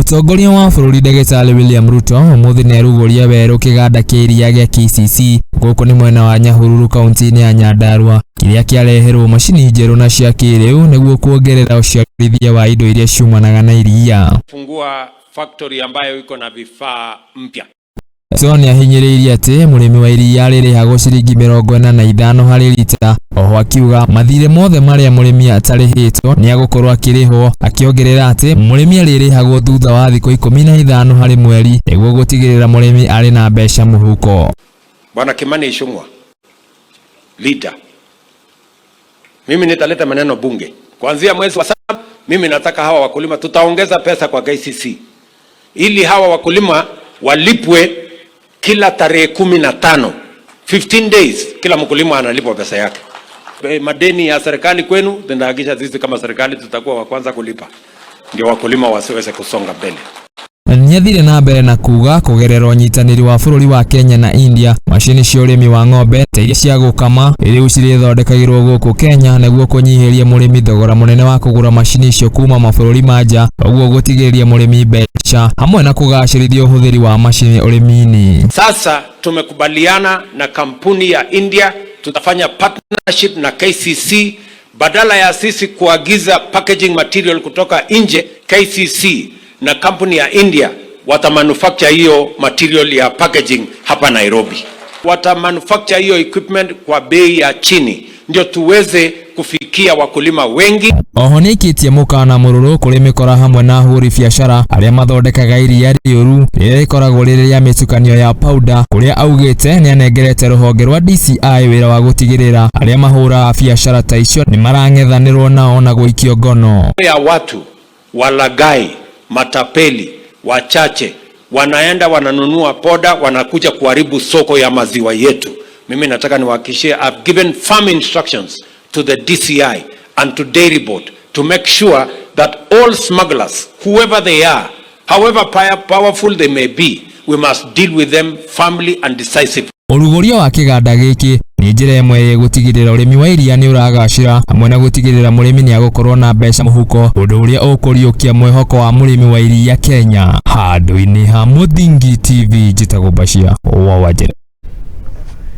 Mũtongoria wa bũrũri Ndagĩtarĩ William Ruto ũmũthĩ nĩarugũria werũ kĩganda kĩa iria gĩa KCC gũkũ nĩ mwena wa Nyahururu kaunti-inĩ ya Nyandarua kĩrĩa kĩareherwo macini njerũ na cia kĩrĩu nĩguo kuongerera ũciarithia wa indo iria ciumanaga na iria. Fungua factory ambayo iko na vifaa mpya. Ruto nĩahinyĩrĩirie atĩ mũrĩmi wa iria arĩrĩhagwo ciringi 45 harĩ rita. Oho akiuga mathirĩ mothe marĩa mũrĩmi atarĩhĩtwo nĩagũkorwo akĩrĩhwo, akĩongerera atĩ mũrĩmi arĩrĩhagwo thutha wa thikũ 15 harĩ mweri nĩguo gũtigĩrĩra mũrĩmi arĩ na mbeca mũhuko. Bwana Kimani Ichung'wa, leader, mimi nitaleta maneno bunge kuanzia mwezi wa 7. Mimi nataka hawa wakulima, tutaongeza pesa kwa KCC ili hawa wakulima walipwe kila tarehe 15, 15 days, kila mkulima analipwa pesa yake. Madeni ya serikali kwenu, tunahakikisha sisi kama serikali tutakuwa wa kwanza kulipa, ndio wakulima wasiweze kusonga mbele. Nĩathire na mbere na kuga kũgerera ũnyitanĩri wa bũrũri wa Kenya na India, macini cia ũrĩmi wa ng'ombe ta iria cia gũkama rĩu cirĩthondekagĩrwo gũkũ Kenya nĩguo kũnyihĩria mũrĩmi thogora mũnene wa kũgũra macini icio kuma mabũrũri ma nja, ũguo gũtigĩrĩria mũrĩmi mbeca hamwe na kũgacĩrithia ũhũthĩri wa macini ũrĩmi-inĩ. Sasa tumekubaliana na kampuni ya India, tutafanya partnership na KCC. Badala ya sisi kuagiza packaging material kutoka nje, KCC na kampuni ya India watamanufacture hiyo material ya packaging hapa Nairobi. Watamanufacture hiyo equipment kwa bei ya chini, ndio tuweze kufikia wakulima wengi. Oho nĩaikĩtie mũkana mũrũrũ kũrĩ mĩkora hamwe na ahũri biacara arĩa mathondekaga iria rĩũru rĩrĩa rĩkoragwo rĩrĩ rĩa mĩtukanio ya powder, kũrĩa augĩte nĩanengerete rũhonge rwa DCI wĩra wa gũtigĩrĩra arĩa mahũraga biacara ta icio nĩmarang'ethanĩrwo nao na gũikio ngono. Ya watu walagai, matapeli wachache wanaenda wananunua poda, wanakuja kuharibu soko ya maziwa yetu. Mimi nataka niwahakikishie, I've given firm instructions to the DCI and to Dairy Board to make sure that all smugglers, whoever they are, however powerful they may be, we must deal with them firmly and decisively. Ũrugũria wa kĩganda gĩkĩ nĩ njĩra ĩmwe ĩgũtigĩrĩra ũrĩmi wa iria nĩ ũragacĩra hamwe na gũtigĩrĩra mũrĩmi nĩ agũkorwo na mbeca mũhuko, ũndũ ũrĩa ũkũriũkia mwĩhoko wa mũrĩmi wa iria Kenya. Handũ-inĩ ha Mũthingi TV, njĩtagwo Bashir wa Wanjĩra.